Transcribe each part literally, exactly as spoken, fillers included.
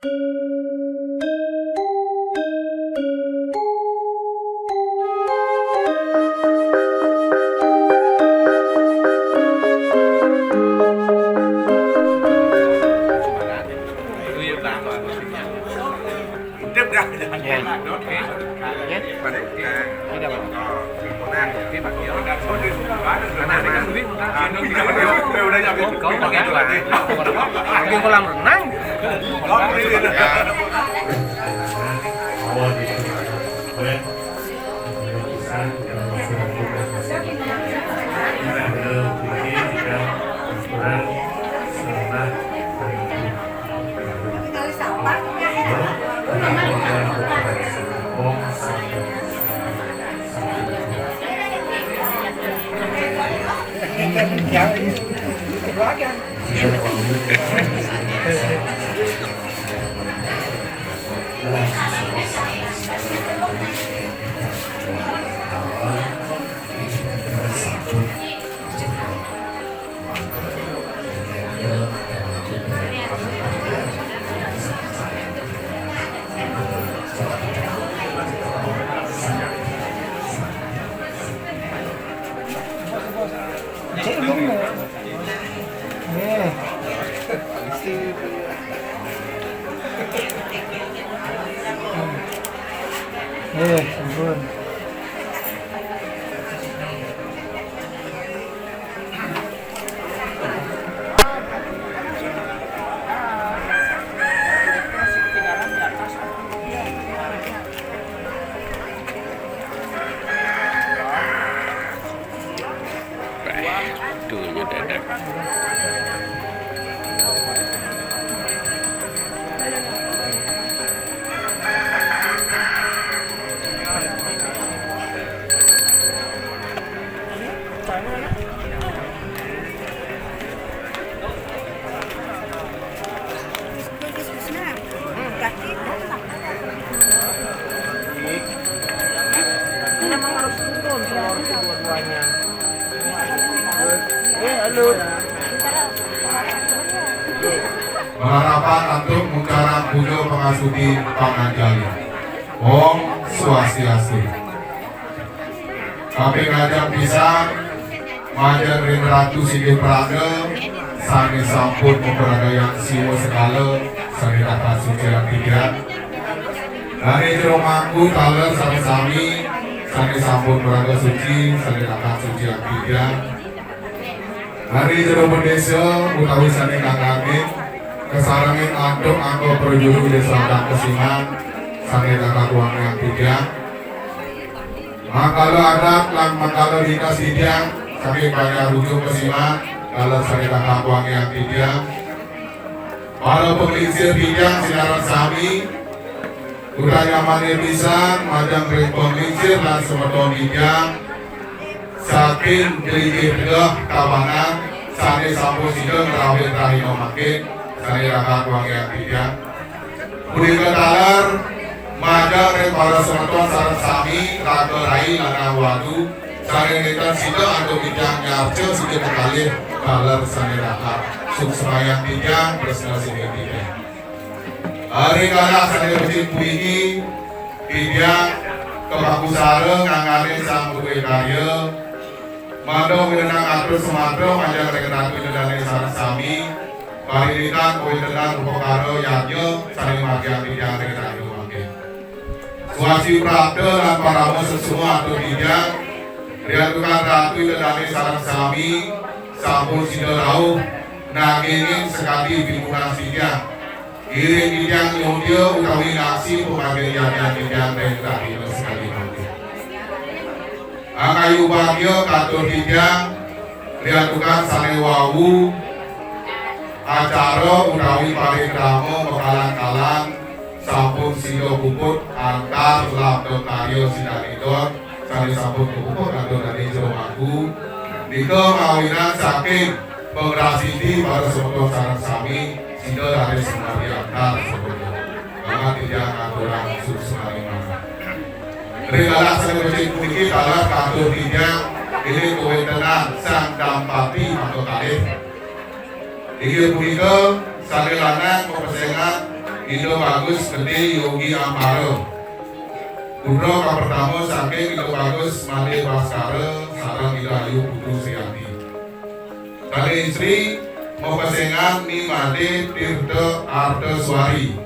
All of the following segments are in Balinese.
Hidup dah. Ya. Ya. Tidak, Bang. Kau pakai dua. Lagi kolam renang. Eh, ampun. Wah, duhnya dadak. Dua-duanya. Eh, halo. Berharapan antuk muncul puja pangasuti panganjali. Om Swastiastu. Kaping ajeng pisan, majeng ring Ratu Sidih Pranda, sané sampun maparadayang siwa segala, sané dahat suciang titiang. Dané jero mangku taler sareng sami, sané sampun maraga suci, sané dahat suciang titiang. Dané jero bendésa utawi sané kagangin, kasarengin antuk angga prajuru Désa Adat Kesiman, sané dahat wangiang titiang. Mangkala adat lan mangkala dinas titiang, saking Banjar Ujung Kesiman, taler sané dahat wangiang titiang. Para panglingsir titiang sinareng sami, udah nyamané pisan, majeng ring panglingsir lan semeton titiang, saking Deli Tegeh Tabanan, sané sampun sida ngrawit rahina mangkin, sané dahat wangiang titiang. Punika taler, majeng ring para semeton sareng sami, raga rai lan wadu, sané nénten sida antuk titiang nyarca sida kekalih, taler sané dahat suksmayang titiang, tresna singgih titiang. Ring galah sané becik puniki, titiang kapakusara ngangganin Sang Buku Karya, mangda wenang atur sumatra majeng ring Ratu Ida Dané sareng sami, Parinitan kawéntenan upakara yadnya sané margiang titiang ring raga mangkin. Swasti prapta lan parama suksma atur titiang, riantukan Ratu Ida Dané sareng sami, sampun sida rauh nagingin sakadi pinunas titiang. Ngiring titiang nyuda utawi ngaksi pamargin yadnya titiang ring rahina sakadi mangkin. Angkayuh bagia katur titiang, riantukan sané wau acara utawi parikrama makalang-kalang sampun sida puput antar labda karya sidaning don sané sampun kapuput antuk dané jero mangku. Nika mawinan saking pangrasidi para semeton sareng sami, sida raris mari antar semeton. Mangda titiang aturang suksmaning manah. Ring galah sané becik puniki taler katur titiang, inggih kawéntenan sang dampati mangda kalih. Inggih punika sané lanang mapesengan Ida Bagus Gedé Yogi Ampara. Putra kapertama saking Ida Bagus Madé Baskara sareng Ida Ayu Putu Sriyanti. Sané istri mapesengan Ni Madé Tirta Ardaswari.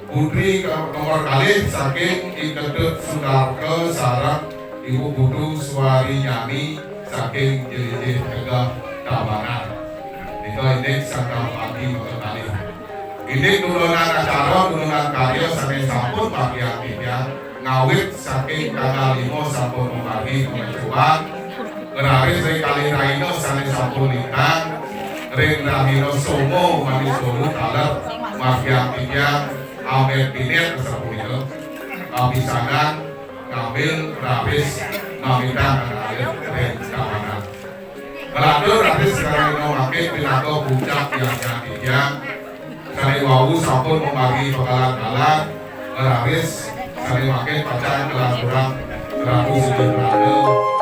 Putri ka-, nomor kalih saking I Ketut Sudarta sareng Ibu Putu Suarinyani saking Jelincih Tegeh Tabanan. Nika indik sangkal pagi maka kalih. Indik turunan acara, turunan karya sané sampun bagian tiga, ngawit saking tanggal lima sampun mamargi kemajuan, ngeraris ring kalih rahina sané sampun lintang, ring rahina Soma manis wolu taler, margiang tiga, amet binit sapunika, kapisanan ngambil raris mamitang anak ring kawanan. Nglantur raris karina mangkin pinaka puncak yang tiang. Sané wau sampun mamargi pakalan-kalan, raris sané mangkin pacang kalanturang Ratu Sujatmana.